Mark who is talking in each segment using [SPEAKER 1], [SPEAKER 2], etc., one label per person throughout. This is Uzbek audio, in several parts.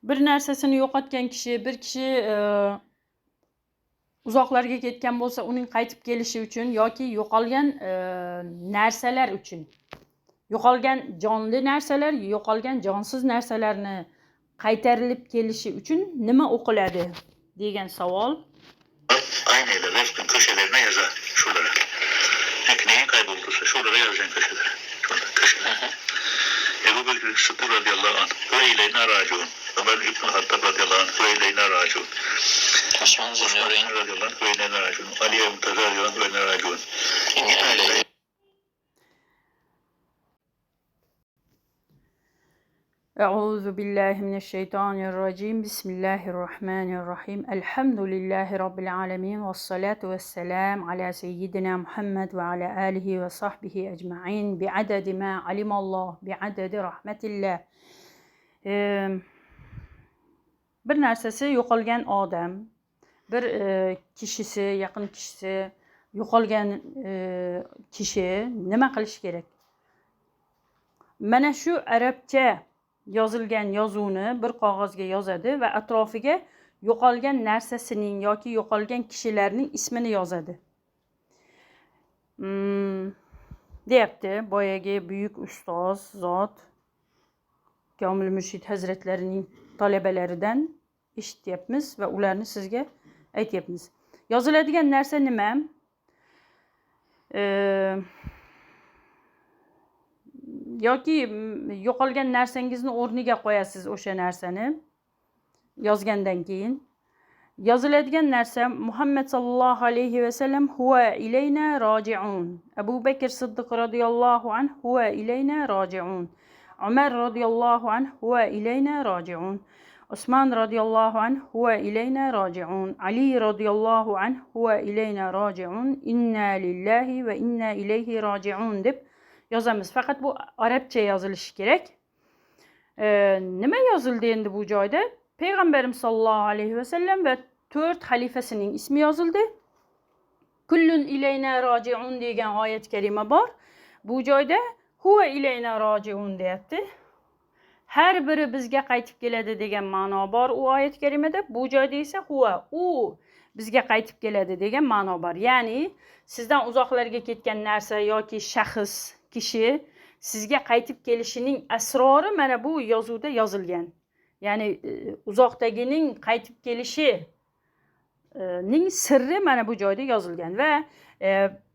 [SPEAKER 1] Bir narsasini yo'qotgan kishi, bir kishi uzoqlarga ketgan bo'lsa, uning qaytib kelishi uchun yoki yo'qolgan narsalar uchun, yo'qolgan jonli narsalar, yo'qolgan jonsiz narsalarni qaytarilib kelishi uchun nima o'qiladi degan savol.
[SPEAKER 2] Aynıyla Refk'in köşelerine yazar. Şuralara. Peki neyin kaybolduysa şuralara yazacaksın köşelere. Şuralara köşelere. Ebu Bekir Sıddık radıyallahu anh ve ileyna raciun. Ömer İbn Hattab radıyallahu anh ve ileyna raciun.
[SPEAKER 3] Osman
[SPEAKER 2] Osman
[SPEAKER 3] Zülnüreyn
[SPEAKER 2] radıyallahu anh ve ileyna raciun. Ali Murtaza radıyallahu anh ve ileyna raciun.
[SPEAKER 3] İnna lillahi
[SPEAKER 1] Euzu billahi mineşşeytanirracim. Bismillahirrahmanirrahim. Elhamdülillahi rabbil alamin ve salatu vesselam ala seyyidina Muhammed ve ala alihi ve sahbihi ecmaîn bi adedi ma alimallah bi adedi rahmetillah. Bir narsasi yo'qolgan odam, bir kishisi, yaqin kishisi yo'qolgan kishi nima qilish kerak? Mana shu arabcha yozilgan yozuvni bir qog'ozga yozadi va atrofiga yo'qolgan narsasining yoki yo'qolgan kishilarning ismini yozadi. Deyapti boyagi buyuk ustoz zot Komil Murshid hazratlarining talabalaridan eshityapmiz va ularni sizga aytyapmiz. Yoziladigan narsa nima? Yoki yo'qolgan narsangizni o'rniga qo'yasiz o'sha narsani yozgandan keyin. Yoziladigan narsa Muhammad sallallohu alayhi va sallam huwa ilayna roji'un. Abu Bakr Siddiq radhiyallohu anhu huwa ilayna roji'un. Umar radhiyallohu anhu huwa ilayna roji'un. Usmon radhiyallohu anhu huwa ilayna roji'un. Ali radhiyallohu anhu huwa ilayna roji'un. Inna lillahi va inna ilayhi roji'un deb yozamiz. Faqat bu arabcha yozilishi kerak. Nima yozildi endi bu joyda? Payg'ambarimiz sallallohu alayhi va sallam va 4 xalifasining ismi yozildi. Kullun ilayna roji'un degan oyat karima bor. Bu joyda huwa ilayna roji'un deyapti. Har biri bizga qaytib keladi degan ma'no bor u oyat karimada. Bu joyda esa huwa, u bizga qaytib keladi degan ma'no bor. Ya'ni sizdan uzoqlarga ketgan narsa yoki shaxs, kishi sizga qaytib kelishining asrori mana bu yozuvda yozilgan. Ya'ni uzoqdagining qaytib kelishining sirri mana bu joyda yozilgan va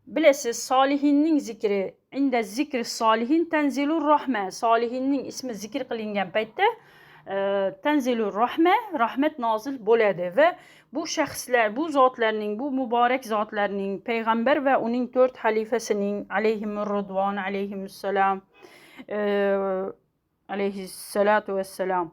[SPEAKER 1] bilasiz, solihinning zikri, inda zikri solihin tanzilur rahma, solihinning ismi zikr qilingan paytda tanzilur rahma, rahmat nozil bo'ladi va bu shaxslar, bu zotlarning, bu muborak zotlarning, payg'ambar va uning 4 xalifasining alayhimur ridvon, alayhimussalom, alayhissalatu vassalam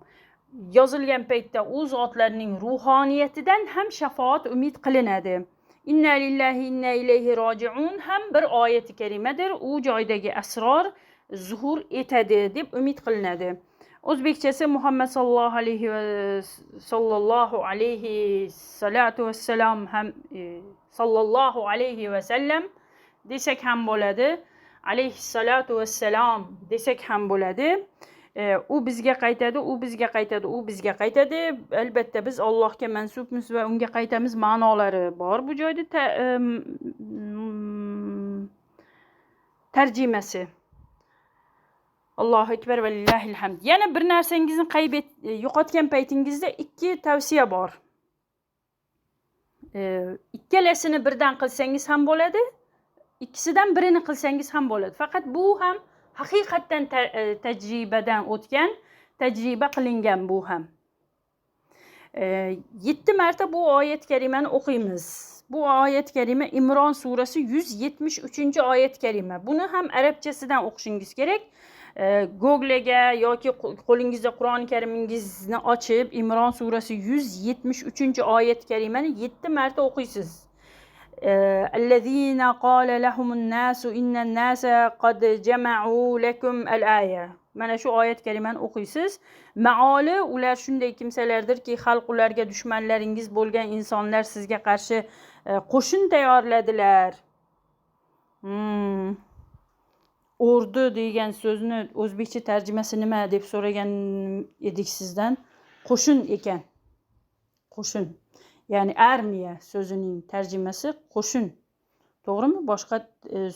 [SPEAKER 1] yozilgan paytda u zotlarning ruhoniyatidan ham shafoat umid qilinadi. Inna lillahi inna ilayhi roji'un ham bir oyati karimadir. U joydagi asror zuhur etadi deb umid qilinadi. O'zbekchasi Muhammad sallallohu alayhi va sallallohu alayhi salatu vassalam ham sallallohu alayhi va sallam desak ham bo'ladi. Alayhissalatu vassalam desak ham bo'ladi. U bizga qaytadi, u bizga qaytadi, u bizga qaytadi. Albatta biz Allohga mansubmiz va unga qaytamiz ma'nolari bor bu joyda tarjimasi. Allohu akbar va lillahil hamd. Yana bir narsangizni yo'qotgan paytingizda 2 tavsiya bor. Ikkalasini birdan qilsangiz ham bo'ladi, ikkisidan birini qilsangiz ham bo'ladi. Faqat bu ham haqiqatdan tajribadan o'tgan, tajriba qilingan bu ham. 7 marta bu oyat karimani o'qiymiz. Bu oyat karima Imron surasi 173-oyat karima. Buni ham arabchasidan o'qishingiz kerak. Google'ga yoki qo'lingizda Qur'oni Karimingizni ochib Imron surasi 173-oyat karimani 7 marta o'qiysiz. Allazina qala lahumun nasu innan nasa qad jama'u lakum al-aya. Mana shu oyat karimani o'qiysiz. Maoli ular shunday kimsalardirki, xalq ularga dushmanlaringiz bo'lgan insonlar sizga qarshi qo'shin tayyorladilar. Ordu degan so'zni o'zbekcha tarjimasi nima deb so'ragan edik sizdan. Qo'shin ekan. Qo'shin. Ya'ni armiya so'zining tarjimasi qo'shin. To'g'rimi? Boshqa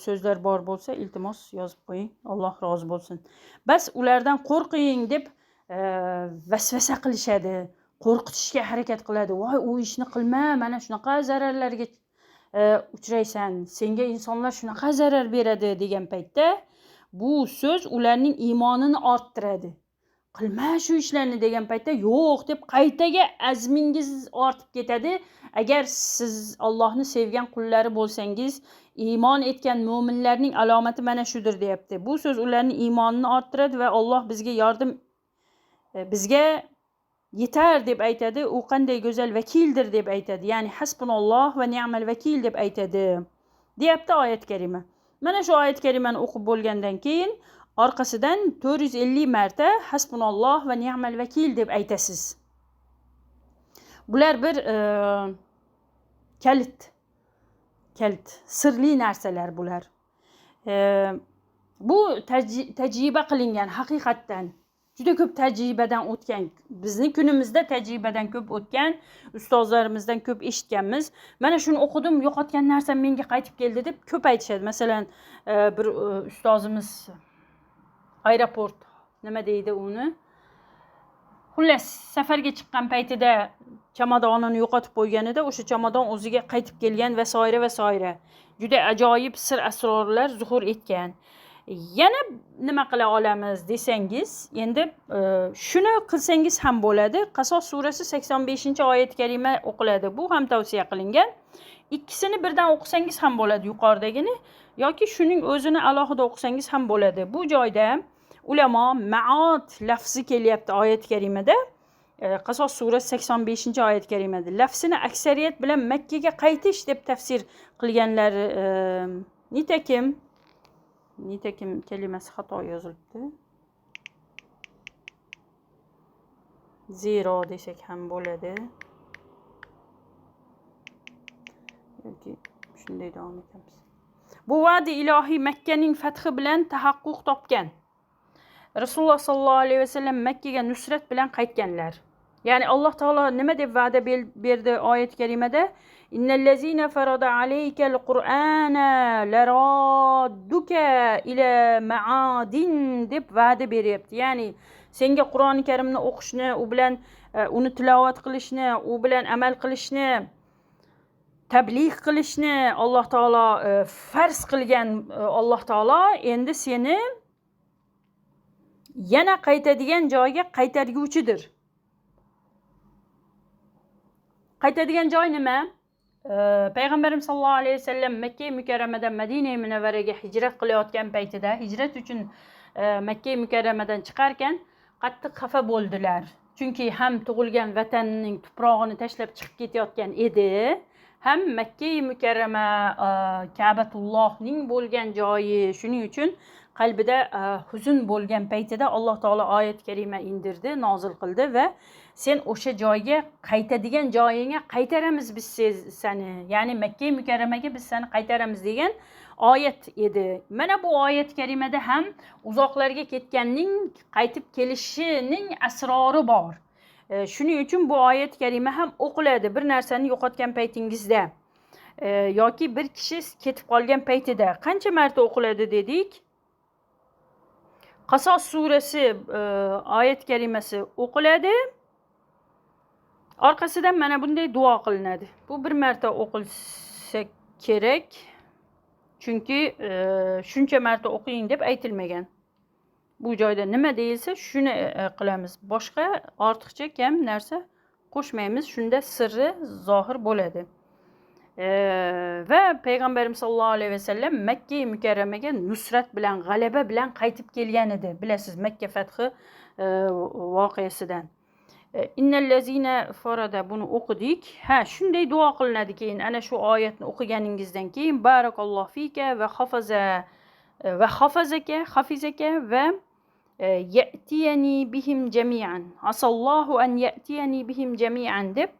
[SPEAKER 1] so'zlar bor bo'lsa, iltimos yozib qo'ying. Alloh rozi bo'lsin. Bas ulardan qo'rqing deb vasvasa qilishadi, qo'rqitishga harakat qiladi. Voy, u ishni qilma, mana shunaqa zararlarga uchraysan, senga insonlar shunaqa zarar beradi degan paytda bu so'z ularning iymonini orttiradi. Qilma shu ishlarni degan paytda yo'q deb qaytaga azmingiz ortib ketadi. Agar siz Allohni sevgan qullari bo'lsangiz, iymon etgan mo'minlarning alomati mana shudir deyapti. Bu so'z ularning iymonini orttiradi va Alloh bizga yardım, bizga yetar deb aytadi. U qanday go'zal vakildir deb aytadi. Ya'ni hasbunalloh va ni'mal vakil deb aytadi. Deyapti oyat karima. Mana shu oyat karimani o'qib bo'lgandan keyin orqasidan 450 marta hasbunalloh va ni'mal vakil deb aytasiz. Bular bir kalit, sirli narsalar bular. Bu tajriba qilingan haqiqatdan. Juda ko'p tajribadan o'tgan, bizni kunimizda tajribadan ko'p o'tgan, ustozlarimizdan ko'p eshitganmiz. Mana shuni o'qidim, yo'qotgan narsam menga qaytib keldi deb ko'p aytishadi. Masalan, bir ustozimiz aeroport nima deydi uni? Xullas, safarga chiqqan paytida chamadonini yo'qotib qo'yganida o'sha chamadon o'ziga qaytib kelgan va soira va soira. Juda ajoyib sir asrorlar zuhur etgan. Yana nima qila olamiz desangiz, endi shuni qilsangiz ham bo'ladi. Qasos surasi 85-oyat karima o'qiladi. Bu ham tavsiya qilingan. Ikkisini birdan o'qisangiz ham bo'ladi, yuqoridagini yoki shuning o'zini alohida o'qisangiz ham bo'ladi. Bu joyda ulamo ma'at lafzi kelyapti oyat karimada. Qasos surasi 85-oyat karimada lafzini aksariyat bilan Makka ga qaytish deb tafsir qilganlar. Nitekim kalimasi xato yozilibdi. Zero desak ham bo'ladi. Yoki shunday davom etamiz. Bu va'da ilohiy Makkaning fathi bilan tahaqquq topgan. Rasululloh sallallohu alayhi vasallam Makka ga nusrat bilan qaytganlar. Ya'ni Alloh taolo nima deb va'da berdi oyat karimada? Innallazina farada alaykal qur'ana laradduka ila ma'adin deb va'da beryapti. Ya'ni senga Qur'oni Karimni o'qishni, u bilan uni tilovat qilishni, u bilan amal qilishni, tablig'h qilishni Alloh taolo farz qilgan. Alloh taolo endi seni yana qaytadigan joyga qaytarguvchidir. Qaytadigan joy nima? Payg'ambarimiz sallallohu alayhi vasallam Makka mukarramadan Madina munavvaraga hijrat qilayotgan paytida, hijrat uchun Makka mukarramadan chiqarkan qattiq xafa bo'ldilar. Chunki ham tug'ilgan vatanining tuprog'ini tashlab chiqib ketayotgan edi, ham Makka mukarrama Ka'batullohning bo'lgan joyi. Shuning uchun qalbida huzun bo'lgan paytida Alloh taolo oyat karima indirdi, nozil qildi va sen o'sha joyga qaytadigan joyingga qaytaramiz biz seni, ya'ni Makka mukarramaga biz seni qaytaramiz degan oyat edi. Mana bu oyat karimada ham uzoqlarga ketganning qaytib kelishining asrori bor. Shuning uchun bu oyat karima ham o'qiladi bir narsani yo'qotgan paytingizda yoki bir kishi ketib qolgan paytida. Qancha marta o'qiladi dedik? Qasos surasi oyat karimasi o'qiladi. Orqasidan mana bunday duo qilinadi. Bu bir marta o'qilsa kerak. Chunki shuncha marta o'qing deb aytilmagan. Bu joyda nima deyilsa shuni qilamiz. Boshqa ortiqcha kam narsa qo'shmaymiz. Shunda sirri zohir bo'ladi. Va Payg'ambarimiz sallallohu alayhi vasallam Makka mukarramaga nusrat bilan, g'alaba bilan qaytib kelgan edi. Bilasiz, Makka fathi voqeasidan. Innallazina farada buni o'qidik. Ha, shunday duo qilinadi keyin ana shu oyatni o'qiganingizdan keyin barakallohu fika va hafaza va hafazaka, hafizaka va ya'tiyani bihim jami'an. Asallohu an ya'tiyani bihim jami'an deb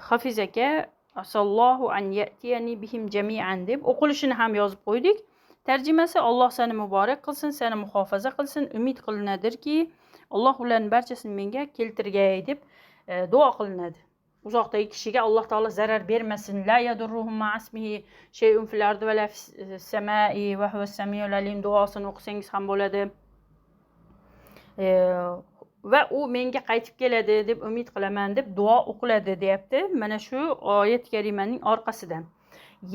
[SPEAKER 1] hafizaka asallohu an ya'tiyani bihim jami'an deb o'qilishini ham yozib qo'ydik. Tarjimasi: Alloh seni muborak qilsin, seni muhofaza qilsin. Umid qilinadirki, Alloh ularning barchasini menga keltirgay deb duo qilinadi. Uzoqdagi kishiga Alloh taolo zarar bermasin. La yadurruhum ma'asmihi shay'un fil ardi va la fis samai va huwas samiul alim duosini o'qisangiz ham bo'ladi. Va u menga qaytib keladi deb umid qilaman deb duo o'qiladi deyapti. Mana shu oyat karimaning orqasidan.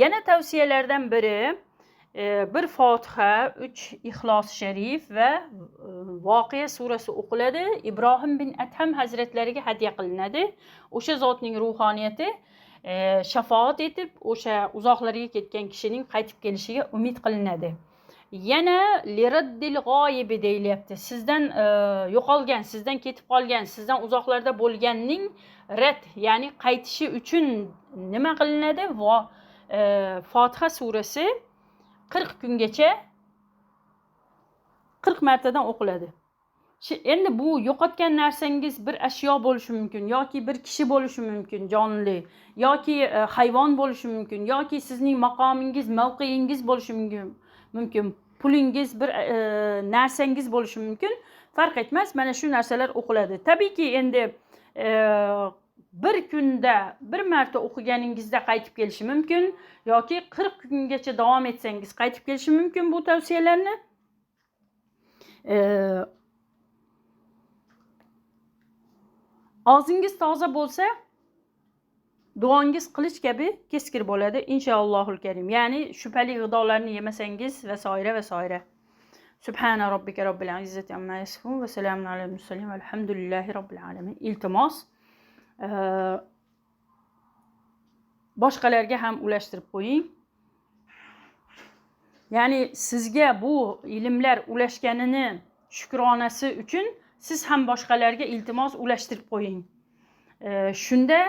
[SPEAKER 1] Yana tavsiyalardan biri bir Fotiha, 3 Ixlos sharif va Voqea surasi o'qiladi. Ibrohim bin Adham hazratlariga hadya qilinadi. O'sha zotning ruhoniyati shafoat etib, o'sha uzoqlarga ketgan kishining qaytib kelishiga umid qilinadi. Yana liraddil g'oyibi deyilyapti. Sizdan yo'qolgan, sizdan ketib qolgan, sizdan uzoqlarda bo'lganning rad, ya'ni qaytishi uchun nima qilinadi? Fotiha surasi 40 kungacha 40 martadan o'qiladi. Endi bu yo'qotgan narsangiz bir ashyo bo'lishi mumkin, yoki bir kishi bo'lishi mumkin, jonli, yoki hayvon bo'lishi mumkin, yoki sizning maqomingiz, mavqeingiz bo'lishi mumkin, pulingiz, bir narsangiz bo'lishi mumkin. Farq etmas, mana shu narsalar o'qiladi. Tabiiyki endi bir kunda bir marta o'qiganingizda qaytib kelishi mumkin, yoki 40 kungacha davom etsangiz qaytib kelishi mumkin bu tavsiyalarni. Og'zingiz toza bo'lsa, duongiz qilich kabi keskir bo'ladi inshaallohul karim. Ya'ni shubhali g'idolarni yemasangiz va soira va soira. Subhana robbika robbil izzati amma yasifun va salamun alal mursalin valhamdulillahi robbil alamin. Iltimos, boshqalarga ham ulashtirib qo'ying. Ya'ni sizga bu ilmlar ulashganini shukronasi uchun siz ham boshqalarga iltimos ulashtirib qo'ying. Shunda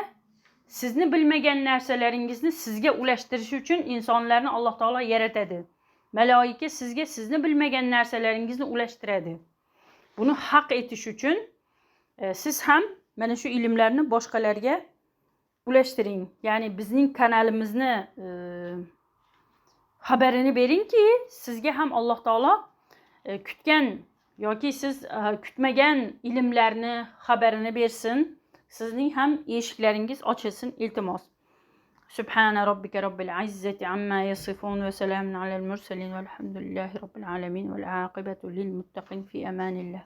[SPEAKER 1] sizni bilmagan narsalaringizni sizga ulashtirish uchun insonlarni Alloh taolo yaratadi. Maloika sizga sizni bilmagan narsalaringizni ulashtiradi. Buni haq etish uchun siz ham mana shu ilmlarni boshqalarga ulashtiring. Ya'ni bizning kanalimizni xabarini beringki, sizga ham Alloh taolo kutgan yoki siz kutmagan ilmlarni xabarini bersin. Sizning ham eshiklaringiz ochilsin, iltimos. Subhana robbika robbil izzati amma yasifun va salamun alal mursalin valhamdulillahi robbil alamin val aqibatu lil muttaqin fi amanillah.